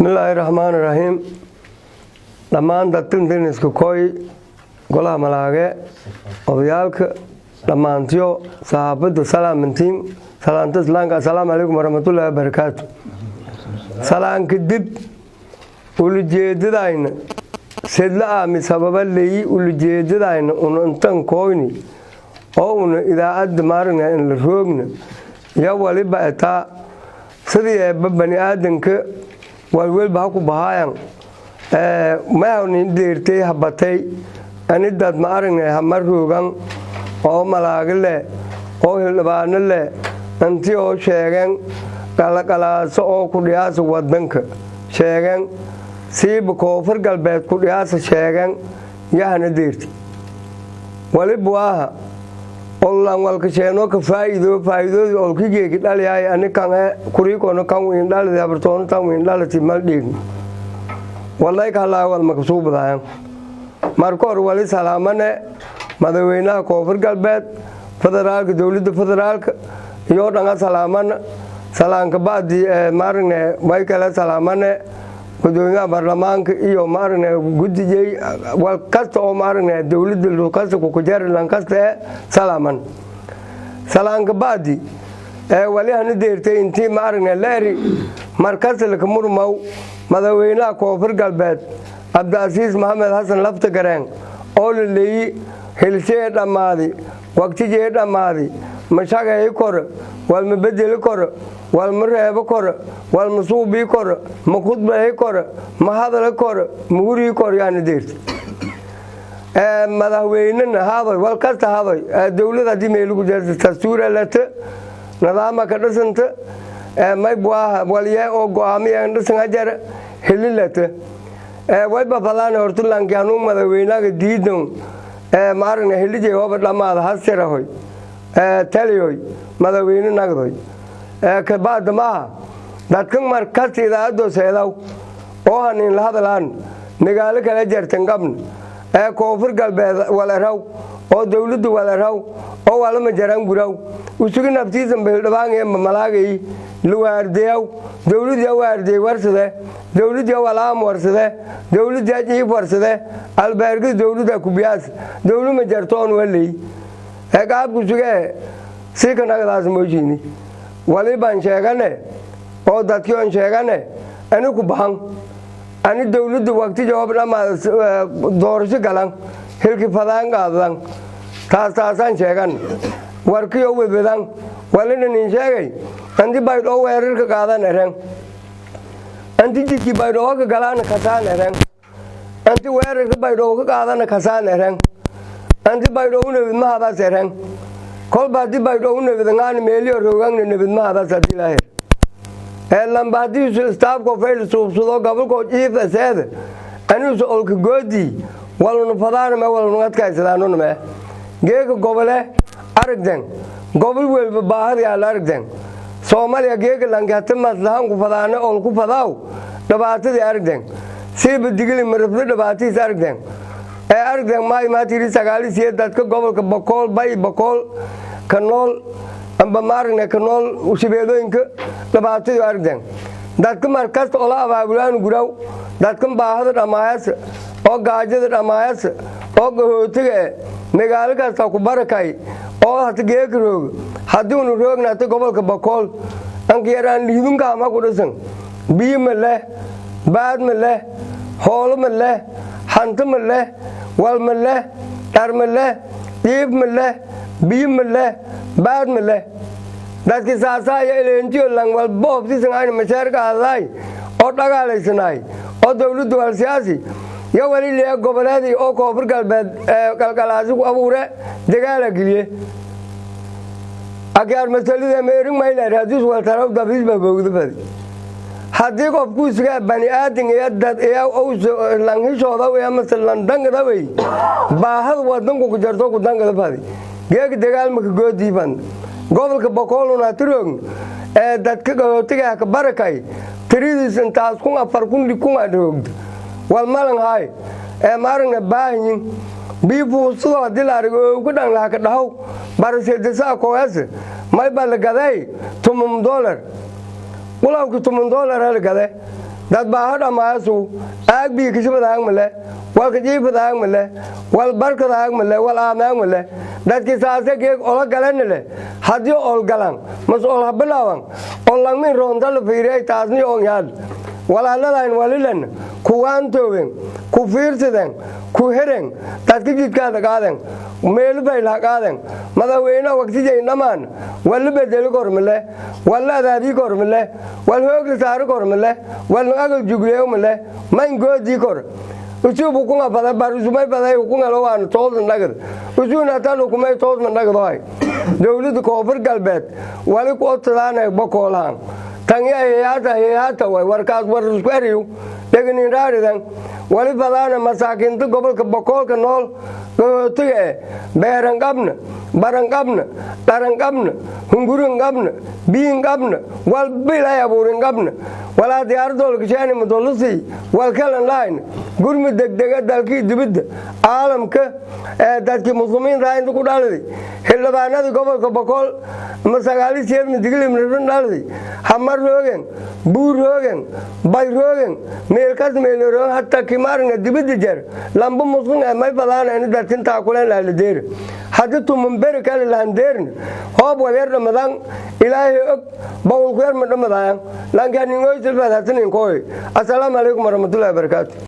Bismillaahi raxmaani raxiim. Dhammaan dadka koy, golaha malaage, odayaalka dhammaantiyo, saxaafadda, salaamantiin salaanta islaamka. Assalaamu calaykum waraxmatullaahi wabarakaatu. Salaan kadib, ulujeedadayna sedla aami sababa leeyi. Ulujeedadayna una intan koyni oo una idaacadda maaragna in la roogna iyo waliba etaa sidii eebba bani aadanka walwelba ha ku bahaayan mahawnin deertay habatay anidaad ma aragnay hama roogan oo malaagi leh oo hildhibaano leh intii oo sheegeen qalaqalaaso oo ku dhiyaasa wadanka sheegeen, siiba Koonfur Galbeed ku dhiyaasa sheegeen yahana deerti. Waliba waaha ollan walkasheeno ka faa'iido faa'iidoodi olkigeeki dhaliyaay ani kan kuriikono kan wiin dhalati habartoono tan wiin dhalati mal dheegni walay kahalaa wal makasuubadaayan. Marka hore wali salaamane madaxweynaha Koonfur Galbeed, federaalka, dowladda federaalka iyo dhanga salaamana. Salaanka bacdi, maaragne way kale salaamane gudoomiyaha baarlamaanka iyo maaragne guddigay wal kasta oo maaragne dowladda kasta kukujeerilan kasta ee salaaman. Salaanka bacdi, wali hana deertay intii maaragne leeri markasta lakamurmaw madaxweynaha Koonfur Galbeed Cabdicasiis Maxamed Xasan Lafta Gareen oo la leeyi hilshee dhammaadi, waqtigee dhammaadi, mashaqeey kor, walma bedeli kor, walma reebo kor, walma suubii kor, ma khudbay kor, ma hadala kor, ma hurii kor yaana deerta. Madaxweynena hadoy, wal kasta hadoy, dowlad haddii meelugu jeerta dastuura lata, nidaama ka dhisanta, may buaha walye oo go'aamiya dhisan hajar helilata. Wayba fadaan hortulanki hanuu madaxweynaga diidan maaragna helijay hoba dhammaada hasirahoy taliyoy madaxweyne nagdoy kabaada maaha. Dadkan markasta idaacadoo seedaw oo hanin la hadlaan magaalo kala jartan qabna ee Koonfur Galbeed waleraw oo dowladda waleraw oo walama jaran guraw usugi naftiisan bahildhibaangeema malaagay luwaardeyaw dowladda waardey warsade, dowladda walaam warsade, dowladda jiif warsade, albaargada dowladda kubiyaas dowlad ma jartoon waley ee qaabku sugee sii kanagadaas moojini. Wali baan sheegane oo dadkii on sheegane ani ku bahan ani dowladda waqti jawaab dhammaa doorasho galan hilki fadaan qaadadan taas taasaan sheegan warkiyo wedwedan. Walina nin sheegay anti Baydhoo weerarka qaadan eren, anti jidkii Baydhoo ka galaana kasaan eren, anti weerarka Baydhoo ka qaadana kasaan eren, anti Baydhoo nabid mahadaas eren. Kolba haddii Baydhoo nabid ngaan meeliyo roogangna nabid mahadaas haddii laher ee lamba haddii isu istaafko fayl suubsado gobolkoo jiifa seeda aniisu olka goodii waluna fadaaname waluna adkaysadaanuname. Geeka gobole aragden, gobol welba baahada yaala aragden. Soomaaliya geeka lanki hati maslahan ku fadaane ol ku fadaaw dhibaatadii aragden, siiba Digili Marafle dhibaatadiis aragden ee aragden maay maatiri sagaali siye dadka gobolka Bakool bay Bakool ka nool amba maaragne ka nool shabeelooyinka dhibaatadii aragden. Dadka markasta ola abaabulaan guraw dadka baahada dhammaayas oo gaajada dhammaayas oo gahootiga e magaalo kasta ku barakay oo hata geeka roog. Haddii unu roogna hata gobolka Bakool anka yaraan liidunkaama ku dhisan, biyo ma leh, baad ma leh, hoolo ma leh, hanti ma leh, wal ma leh, dhar ma leh, dhiib ma leh, biyo ma leh, baad ma leh. Dadki saasaaya eleentiyo lang walba oftisan ayna masheerka aadaay oo dhagaalaysanaay oo dowladdu wal siyaasi yo wali liya goboleedii oo Koonfur Galbeed qalqalaasi ku abuure dagaala geliye akiyaar masalida meerin mayleer haddii waltaraw dabis ba bowda fadi. Haddii qofkuusugaa bani aadan iyo dad iyo langhishooda iyo mase landangada wey baahada wadanku ku jarto ku dangada fadi geega dagaalmaka goodiifan. Gobolka Bakooluna tiroogn ee dadka gahootiga ka barakay tiridiis intaas 1000 4000 6000 aa roogda wal malan haay ee maaragna baahinyin bii fuustado haddii la argo ugu dhan laha ka dhahow baraseedasa kooyas may baa la gaday $10 , walawki $10 la gade. Dad baaho dhamaasu aag bii kishbadaang male, wal kajiifadaang male, wal barkadaang male, wal aamaang male. Dadki saase geeg ola galanile. Haddii ol galan mas ol habilaawan ol langmin roonta la fiiriyay, taasni on yaal. Walaaladayn walilan kuwaantoowen, ku fiirsaden, ku heren, dadka jidkaada qaaden, meelu baylaha qaaden. Madaxweyne waqtijayn dhammaan walla bedeli kormale, walla adaabii kormale, wal hoogla saari kormale, wal agal jugleew male, mayn goodii kor. Usuub ukunga badan bar usumay baday ukungalo waanu toosna dhagad usuuna tan ukumay toosna dhagdohay. Dowladda Koonfur Galbeed wali ku odtadaanay Bakoolahan tan ya heyaata heyaata way warkaas war isku eriyu dhegnin raaridan. Wali badaana masaakiinta gobolka Bakoolka nool gahootiga eh, beeran qabna, baran qabna, dharan qabna, hungurin qabna, biyin qabna, walba Ilaahay abuurin qabna. Walaa diyaaradolkashaani madolusi walkalan lahayn. Gurmi degdega dalkii dibidda caalamka ee dadkii muslimiinta inta ku dhaladi, xildhibaanadii gobolka Bakool ma sagaali siyeedma diglimrin dhaladi, Hamar roogen, Buur roogen, Bay roogen, meelkas meeloroogen, hatta kimaarna dibidda jer lamba muslim ee may badaana ini dadkintaa kuleen lahaladeeri. Haddii tuman beri kale lahandeerin, hoob walyar dhamadan, Ilaahay og bawlku yar ma dhamadaayan. Lankaningoysilfadhasininkooy. Assalaamu calaykum waraxmatullahi wabarakaatu.